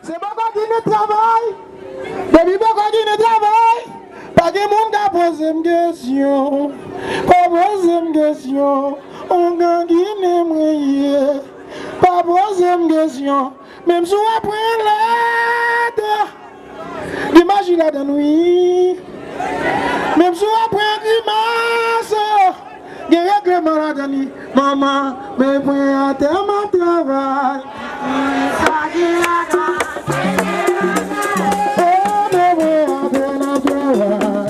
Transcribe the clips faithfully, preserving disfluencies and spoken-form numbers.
Se poko ki met travay. Depi poko ki met travay, pa gen moun ka poze m kesyon. Pa poze m kesyon. Ou gen Ginen mwen ye. Pa poze m kesyon. Menm si w ap pran lèt, gen maji ladan l wi. Menm si w ap pran grimas, gen regleman ladan li. Manman, men mwen atè m ap travay. Oh, men mwen atè m ap travay.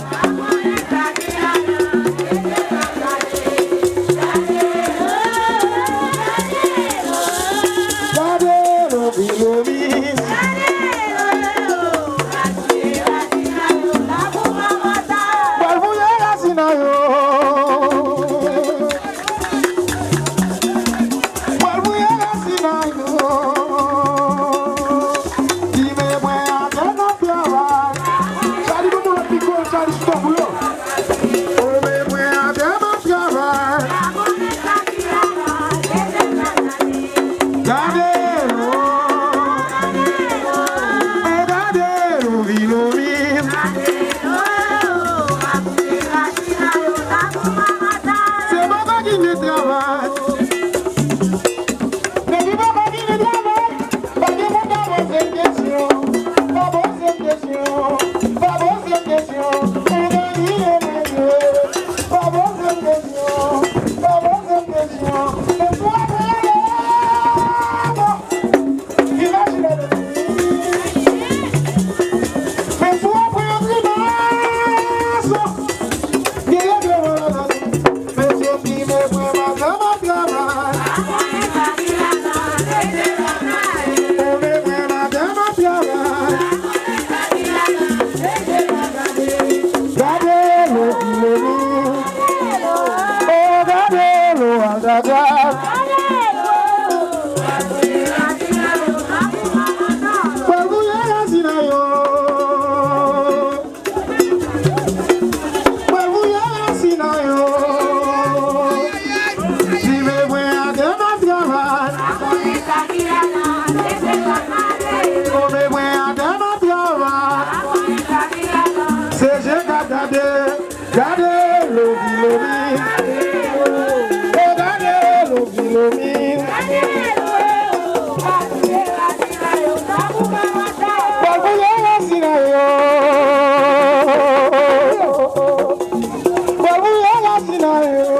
Gade Lovi Lomi. Pral fouye rasin nan yo. Pral fouye rasin nan yo. Di men mwen atè n ap travay. Chali, ban m yon lòt mikwo, Chali, sou tò pou yo. O men mwen atè n ap travay. Gade, o, o gade, Lovi Lomi. Se poko ki gen travay. Depi poko ki gen travay, pa gen moun ka poze m kesyon. Pa poze m kesyon. Pa poze m kesyon. Ou gen Ginen mwen ye. Pa poze m kesyon. Pa poze m kesyon. Mwen sou apre ale. Imajine. Men si w ap pran yon grimas, gen regleman ladan li. Mesye m di men mwen madanm ap travay. O men mwen madanm ap travay. Gade Lovi Lomi. O gade Lovi al travay. Pral fouye rasin nan yo. Pral fouye rasin nan yo. Di men mwen atè n ap travay. O men mwen atè n ap travay. Se je k ap gade. Gade Lovi Lomi. O gade Lovi Lomi. Pral fouye rasin nan yo. Pral fouye rasin nan yo.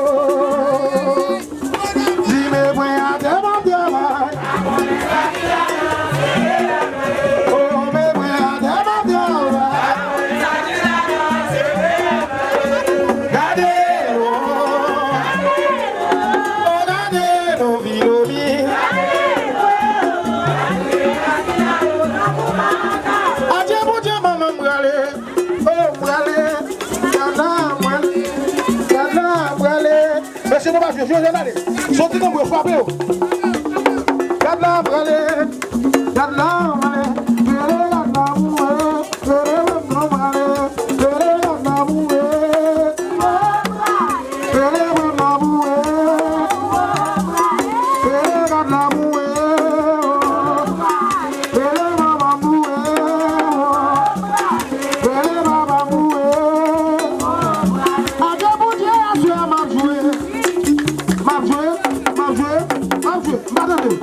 Di men mwen atè m ap travay. O men mwen atè m ap travay. Gade, o, o gade Lovi Lomi. Adye Bondye manman m prale. O m prale. Gad la mwen. Gad la m prale. Mesye nou pa jwe, jwe, jwe, ale. Soti nan bwe, frape yo. Gad la, prale. Gad la, prale. Pele gad la, moure. Pele wè m nan prale. Pele gad la, moure. Pele wè m nan moure. Pele gad la, moure. Pele manman moure. Pele papa moure. Adye Bondye, aswè a m ap jwe. M ap jwe, m ap jwe, m ap jwe. M pa tande.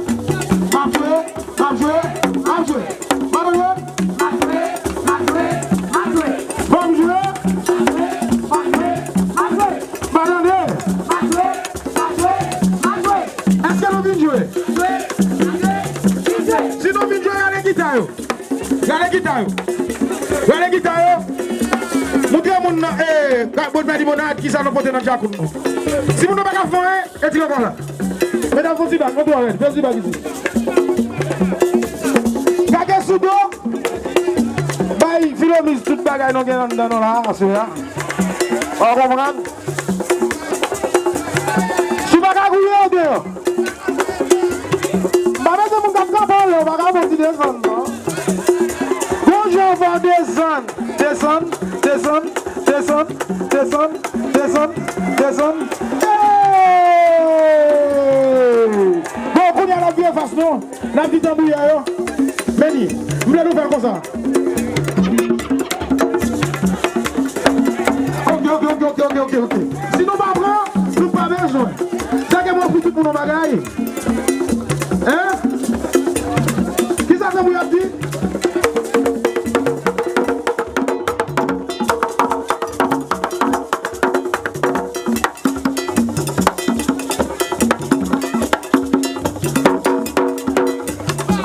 M ap jwe, m ap jwe, m ap jwe. M pa tande. M ap jwe, m ap jwe, m ap jwe. Ban m jwe. M ap jwe, m ap jwe, m ap jwe. M pa tande. M ap jwe, m ap jwe, m ap jwe. Èske nou vin jwe? Jwe, jwe, jwe. Si nou vin jwe, rale gita yo. Rale gita yo. Rale gita yo. Montre moun nan, eh, ka-, bòt vè limonad, kisa nou pote nan djakout nou. Si moun nan pa ka fè anyen, retire kò la. Medam, fè ti bag, montre yo rèd, fè ti bag isi. Gage sou do. Bay Filomiz tout bagay nou gen anndan nou la, aswè a. Ou konprann? Si w pa ka gouye, ou deyò. M pa bezwen moun k ap kanpe anlè, ou pa ka fè ti desann, non. Gon jan w fè w desann, desann, desann, desann, desann, desann, desann. Hey! Bon, kounye a n ap vire fas nou. N ap di tanbouyè yo. Men li. M Konsa. Ok, ok, ok, ok, ok, ok, ok. Si nou pa pran, nou pa bezwen. Sa ke mwen ofri tout moun yon bagay. Hein? Kisa tanbou y ap di?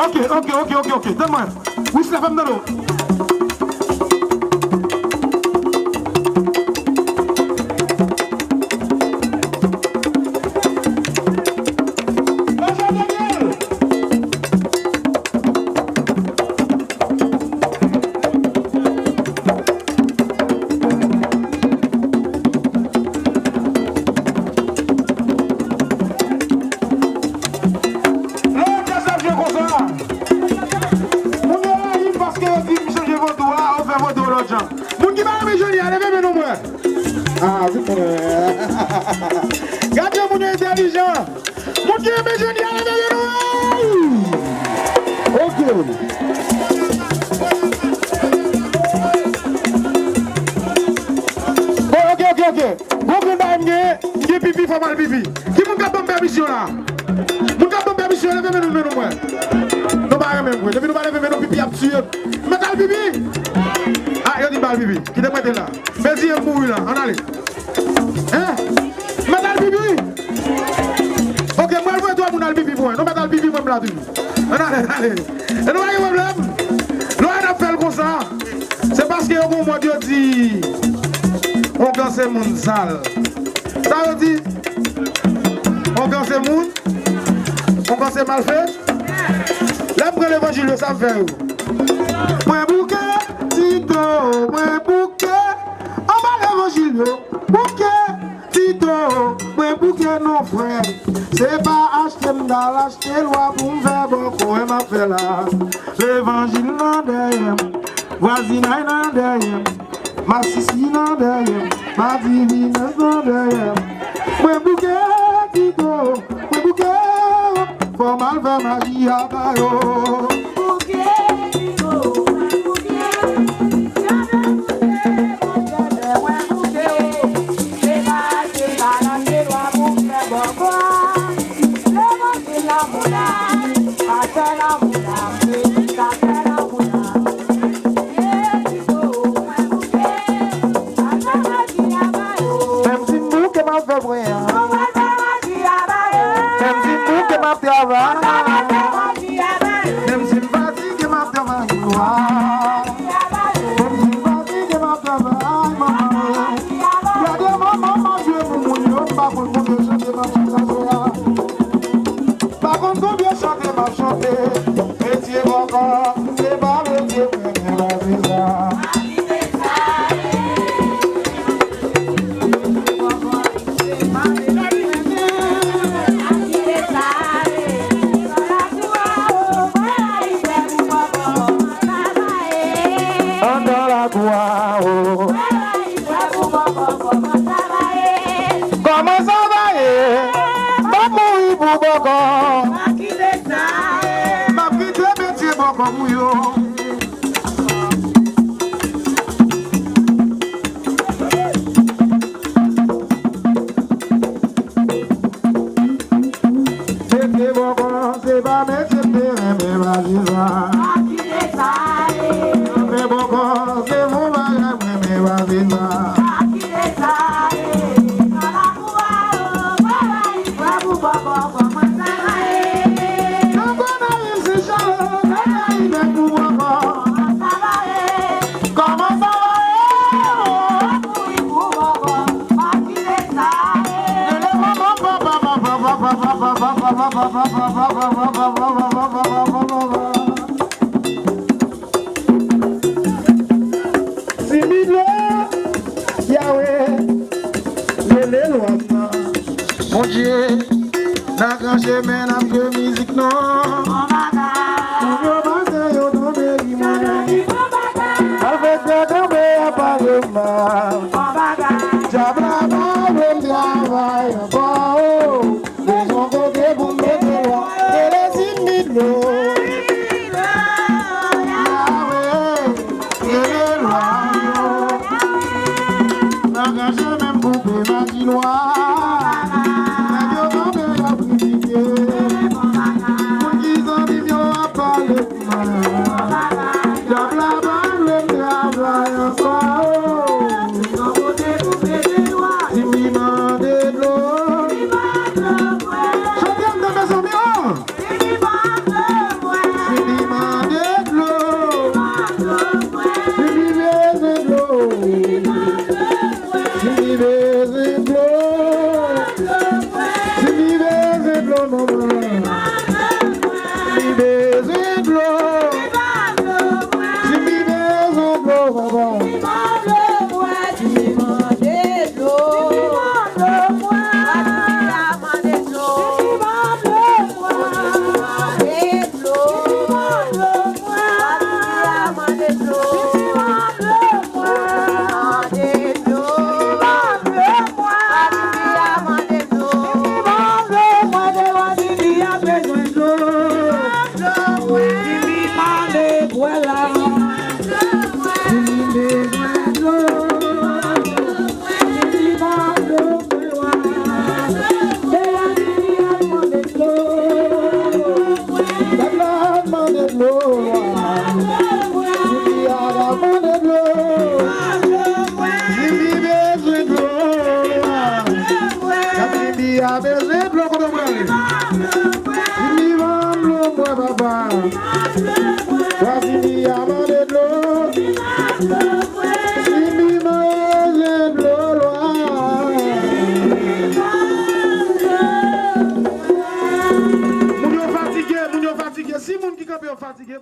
Ok, ok, ok, ok, ok. Tann mwen. Wisla, fè m tande w. Lè yon djaz ap jwe konsa, moun yo rayi m paske yo di m chanje vodou a, ou fè vodou lòt jan. Moun ki pa renmen Johnny a, leve men nou m wè. Ah, di mwen. Gad jan moun yo entèlijan. Moun ki renmen Johnny a, leve men nou. Ok. Bon, ok, ok, ok. Gon grenn bagay m gen, m gen pipi, fò m al pipi. Ki moun k ap ban m pèmisyon la? Moun k ap ban m pèmisyon, leve men nou, men nou m wè. Nou pa renmen m vre. Depi nou pa leve men nou, pipi ap tiye m. M mèt al pipi? Ah, yo di m pa al pipi. Kite m rete la. Mezi e mouri la. Ann ale. Hein? Mèt al pipi? Ok, mwen al voye twa moun al pipi pou mwen. Nou mèt al pipi, mwen m la toujou. Ann ale, ann ale. E nou pa gen pwoblèm. Nou wè n ap fè l konsa. Se paske yo gon mòd yo di, ongan se moun sal. Sa yo di? Ongan se moun? Ongan se malfè? Lè m pran levanjil yo, sa m fè yo? Mwen bouke, Tito, mwen bouke. Anba levanjil yo, bouke, Tito, mwen bouke non frè. Se pa achte m t al achte lwa pou m fè bòkò m ap fè la. Levanjil nan dèyè m, vwazinay nan dèyè m, masisi nan dèyè m, madivinès nan dèyè m. Mwen bouke, Tito, mwen bouke, fò m al fè maji a ba yo. Bouke, Tito, mwen bouke, mwen bouke, mwen bouke, se pa achte m t al achte lwa pou m fè bòkò. Levanjil lanmou la, pastè lanmou la, predikatè lanmou la. Menm si m bouke, m ap fè pwen an. Menm si m bouke, m ap travay. Menm si m fatige, m ap travay nwa. Menm si m fatige, m ap travay, manman. Gade manman m ap jwe pou moun yo, m pa konn konbyen chante m ap chante aswè a. Pa konn konbyen chante m ap chante. Metye bòkò, se pa metye mwen, men pa se sa. Anndan lakou a, o. Kòman sa va ye? M ap mouri pou bòkò. M ap kite metye bòkò pou yo. Metye bòkò, se pa metye m te renmen, pa se sa. Fè bòkò, se yon bagay mwen renmen, pa se sa. Nan Gonayiv se chalè, Gonayiv bèk pou bòkò. Kòman sa va ye? Timid lwa, Yahweh, rele lwa m nan. Bondye, nan gran chemen n ap jwe mizik nou. Moun yo panse yo tonbe ri mwen. Avèk gran kanpe a pale mal. Dyab la pa vle m travay ankò. Bezwen kote pou m mete lwa. Rele Timid lwa. Nwa, nèg yo kanpe, y ap kritike. Moun ki zanmi m yo ap pale m mal. Dyab la pa vle m travay ankò. Timi mande dlo. Chante m nan, mezanmi, an. Timi mande dlo. Timi bezwen dlo. Timi bezwen dlo. Timi bezwen dlo, manman. Timi bezwen dlo. Timi bezwen dlo, papa. Timi mande dlo. Timi mande dlo.